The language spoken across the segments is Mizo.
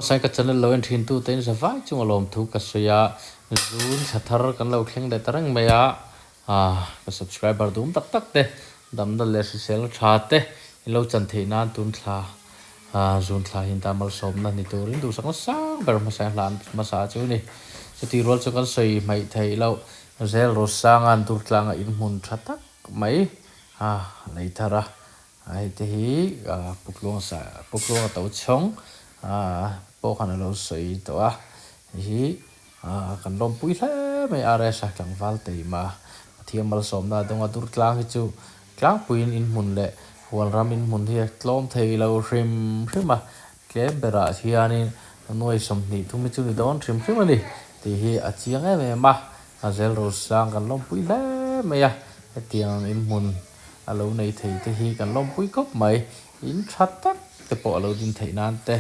Saika channel lo en thin tute in zavai chunga lawmthu ka sawi a, zun thla thar kan lo thleng leh ta reng mai a, ka subscriber dum tak tak te damna leh hrisel tha te in lo chan theih nan tun thla zun thla hi ta malsawmna ni turin duhsakna sang ber hmasa in hlan hmasa chu a ni. Chutih rual chu kan sawi hmaih theih loh zel Rosanga'n Durtlanga inhmun tha tak mai a lei thar a. Hei te hi Pukluang sa Pukluang a to chhawng pawh khan a lo sawi tawh a, hei hi kan lawmpui hle mai a RSa tlangval teima Pathian malsawmna a dawng a, Durtlang hi chu tlangpuiin inhmun leh Hualram inhmun hi a tlawm thei lo hrim hrim a, tlem berah hianin nuai 20 hi chu ni dawn hrim hrim a ni tih hi a chiang em em a, a zel rosang kan lawmpui hle mai a, hetiang inhmun. A lo nei thei te hi kan lawmpui khawp mai. In tha tak te pawh a lo din theih nan te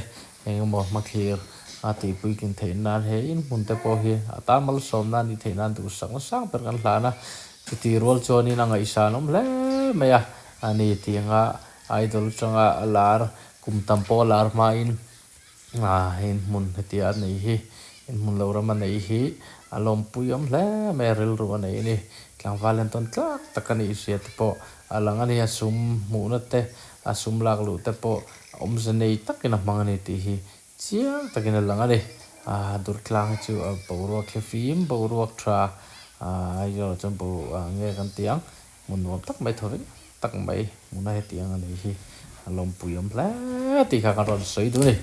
eng emaw hmathlir a tihpui kin theih nan he in hmun te pawh hi a tan malsawmna a nih theih nan duhsak nasang ber kan hlan a. Chutih rual chuanin a ngaihsan awm hle mai a, a ni tih anga idol atanga a lar kum tam pawh a lar hmain in hmun hetia a nei hi, in hmun lo ram a nei hi a lawmpui awm hle mai a, rilru a nei a ni. Tlangval hian tawn tlak tak a nih hria te pawh a lang a ni, a sum hmuhna te, a sum lak luh te pawh awmze nei takin a hmang a ni tih hi chiang takin a lang a ni. Durtlang hi chu boruak thlifim, boruak tha, Aizawl ah chuan boruak nge kan ti ang. Hmun nuam tak mai thaw vek tak mai hmuna hetiang a nei hi a lawmpui awm hle tih kha kan rawn sawi duh a ni.